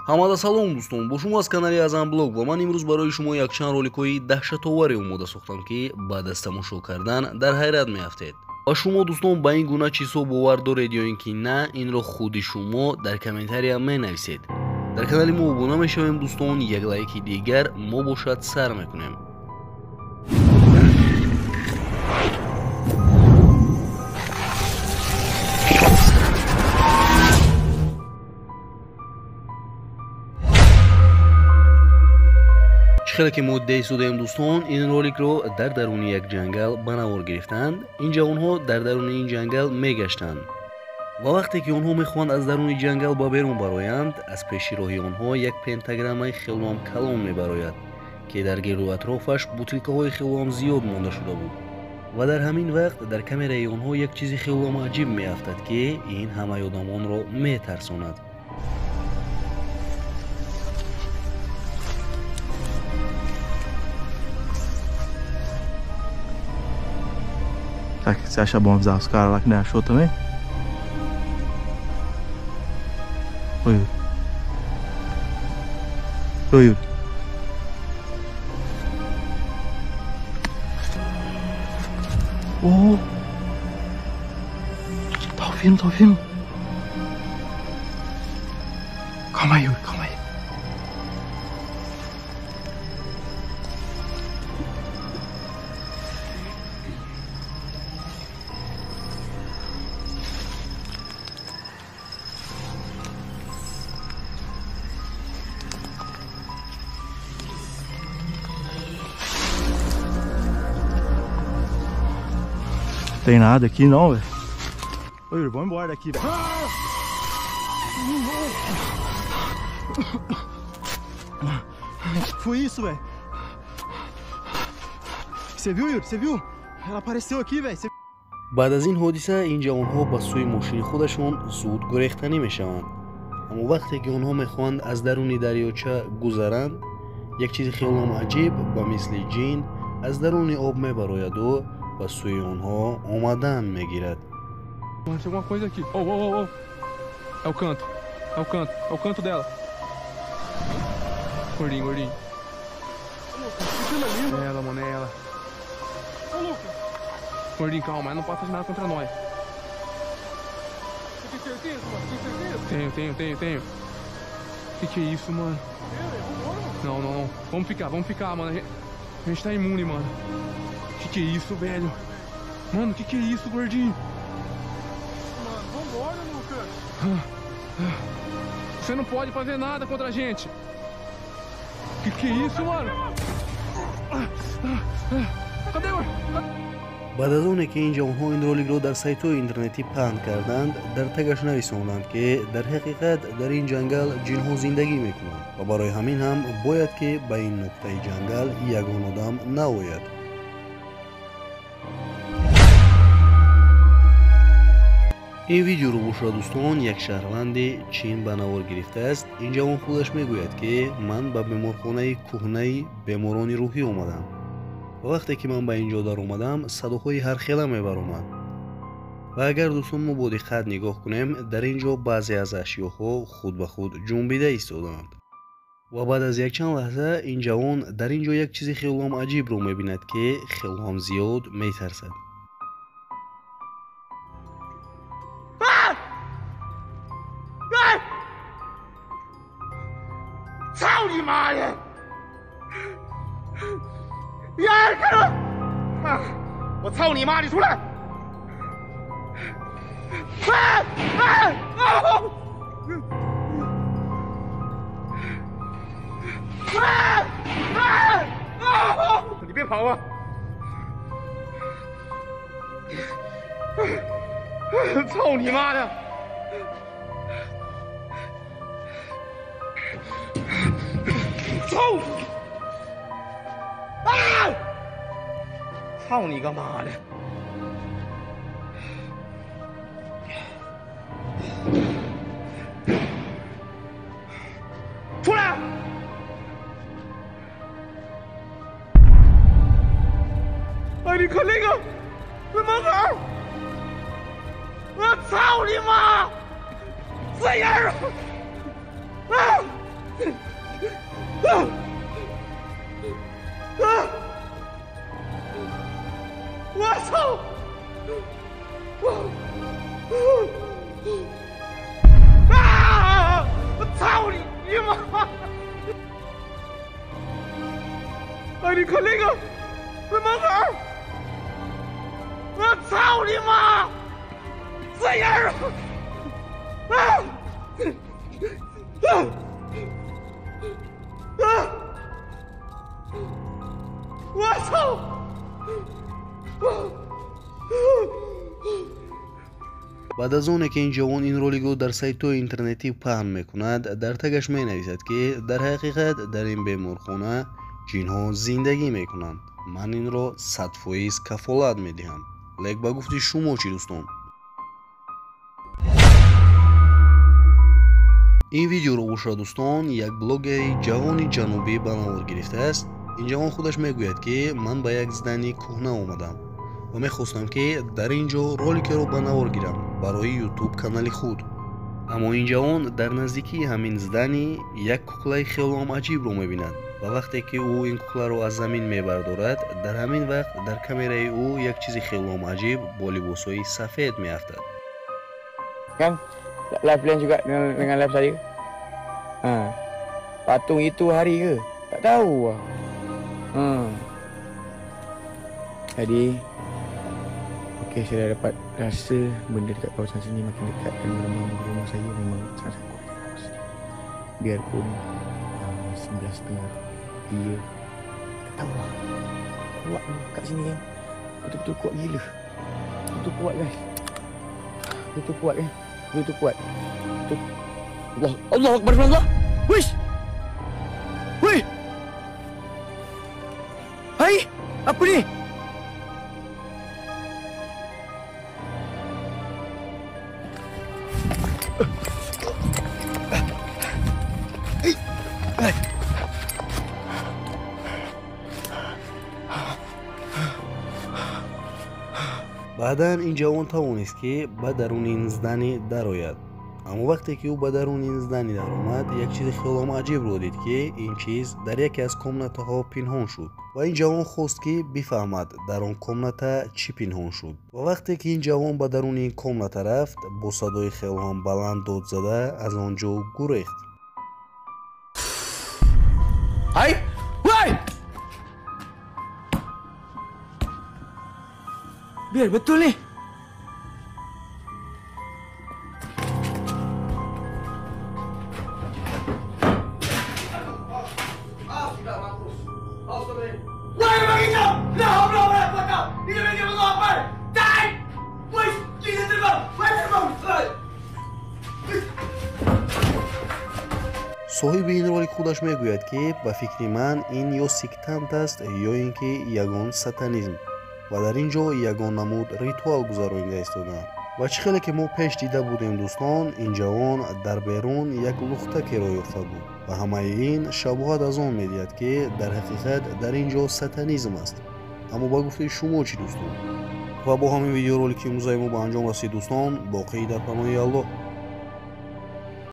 Ҳамада салом дӯстон, бо шумо аз канали Азам Блог ва ман имрӯз барои шумо якчанд роликҳои даҳшатоваре омода сохтам, ки баъд аз тамошо кардан дар ҳайрат меафтед. Ва шумо дӯстон ба ин гуна чизҳо бовар доред ё ин ки на, инро худи шумо дар комментария менависед. Дар канали мо обуна мешавем дӯстон, як лайки дигар мо бошад сар мекунем. Чӣ хеле ки мо деҳ дӯстон, ин роликро дар даруни як ҷангал ба навор гирифтанд. Ин ҷавонҳо дар даруни ин ҷангал мегаштанд ва вақте ки онҳо мехоҳанд аз даруни ҷангал ба берун бароянд, аз пеши роҳи онҳо як пентаграммаи хелоам калон мебарояд, ки дар гирду атрофаш бутилкаҳои хелоам зиёд монда шуда буд. Ва дар ҳамин вақт дар камераи онҳо як чизи хелоам аҷиб меафтад, ки ин ҳамаи одамонро метарсонад. Será que você acha bom avisar os caras lá que não achou também? Oi, Yuri. Oi, Yuri. Oh! Tá ouvindo, tá ouvindo? Calma aí, Yuri, calma aí. Tem nada aqui não, velho. Ô, Yuri, vamos embora daqui, velho. Que foi isso, velho? Você viu, Yuri? Você viu? Ela apareceu aqui, velho. Баъд аз ин ҳодиса ин ҷавонҳо ба сӯи мошини худашон зуд гурехтанӣ мешаванд. Аммо вақте ки онҳо мехоҳанд аз даруни дарёча гузаранд, як чизи хелоам аҷиб ба мисли ҷин аз даруни об мебарояду ба сӯи онҳо омадан мегирад. Mano, tem alguma coisa aqui. Oh, oh, oh, oh. É o canto. É o canto. É o canto dela. Gordinho, gordinho. É ela, mano, é ela. Gordinho, calma, ela não pode fazer nada contra nós. Você tem certeza, mano? Tem certeza? Tenho, tenho, tenho, tenho. Que é isso, mano? Não, não, não. Vamos ficar, mano. A gente tá imune, mano. Que é isso, velho? Mano, que é isso, gordinho? Mano, vambora, Lucas. Você não pode fazer nada contra a gente. Que é isso, mano? Cadê o... Баъд аз оне ки ин ҷавонҳо ин роликро дар сайтҳои интернетӣ паҳн карданд, дар тагаш нависонданд, ки дар ҳақиқат дар ин ҷангал ҷинҳо зиндагӣ мекунанд ва барои ҳамин ҳам бояд ки ба ин нуқтаи ҷангал ягон одам наояд. Ин видеоро бошад дӯстон як шаҳрванди Чин ба навор гирифтааст. Ин ҷавон худаш мегӯяд, ки ман ба беморхонаи кӯҳнаи беморони рӯҳӣ омадам ва вақте ки ман ба ин ҷо даромадам, садоҳои ҳархела мебаромад. Ва агар дӯстон мо бо диққат нигоҳ кунем, дар ин ҷо баъзе аз ашёҳо худ ба худ ҷунбида истодаанд. Ва баъд аз якчанд лаҳза ин ҷавон дар ин ҷо як чизи хелоам аҷибро мебинад, ки хелоам зиёд метарсад. 操你妈的！呀，看着，啊！我操你妈！你出来！啊啊啊！啊啊啊！你别跑啊！操你妈的！ 操！啊！操你个妈的！出来！哎，你看那个，那门口！我操你妈！这样啊！啊！我操！我啊！我操你你妈！哎，你看那个，那门口，我操你妈！这样啊！啊！啊！我操！Баъд аз оне ки ин ҷавон ин роликро дар сайтҳои интернетӣ паҳн мекунад, дар тагаш менависад, ки дар ҳақиқат дар ин беморхона ҷинҳо зиндагӣ мекунанд. Ман инро 100% кафолат медиҳам. Лек ба гуфти шумо чӣ, дӯстон? Ин видеоро бошад, дӯстон, як блогери ҷавони ҷанубӣ ба навор гирифтааст. Ин ҷавон худаш мегӯяд, ки ман ба як здани кӯҳна омадам ва мехостам, ки дар ин ҷо роликеро ба навор гирам барои ютуб канали худ. Аммо ин ҷавон дар наздикии ҳамин здани як куклаи хелоам аҷибро мебинад ва вақте ки ӯ ин кукларо аз замин мебардорад, дар ҳамин вақт дар камераи ӯ як чизи хелоам аҷиб бо либосҳои сафед меафтад. Kan live plan juga dengan live saya. Ha. Patung itu hari ke? Tak tahu lah. Ha. Jadi okey, saya dah dapat rasa benda dekat kawasan sini makin dekat dengan rumah saya. Memang sangat-sangat kuat dekat kawasan sini. Biarpun 11.30 gila. Tak tahu lah. Kuat kat sini kan. Betul-betul kuat gila. Betul kuat guys. Betul kuat kan. Betul kuat. Betul. Allah, Allah Akbar Allah. Wish. Wih. Hai, apa ni? Баъдан ин ҷавон тавонист, ки ба даруни ин здани дарояд. Аммо вақте ки ӯ ба даруни ин здани даромад, як чизи хелоам аҷибро дид, ки ин чиз дар яке аз комнатаҳо пинҳон шуд ва ин ҷавон хост, ки бифаҳмад дар он комната чӣ пинҳон шуд. Ва вақте ки ин ҷавон ба даруни ин комната рафт, бо садои хелоам баланд дод зада аз он ҷо гурехт. Ай! Вай! Biar betul ni. Соҳиби ин ролик худаш мегӯяд, ки ба фикри ман ин ё сектант аст, ё ин ки ягон сатанизм ва дар ин ҷо ягон намуд ритуал гузаронида истодаанд. Ва чӣ хеле ки мо пеш дида будем, дӯстон, ин ҷавон дар берун як лухтакеро ёфта буд ва ҳамаи ин шабоҳат аз он медиҳад, ки дар ҳақиқат дар ин ҷо сатанизм аст. Аммо ба гуфтаи шумо чӣ, дӯстон? Ва бо ҳамин видеоролики имрӯзаи мо ба анҷом расид, дӯстон. Боқӣ дар паноҳи Аллоҳ.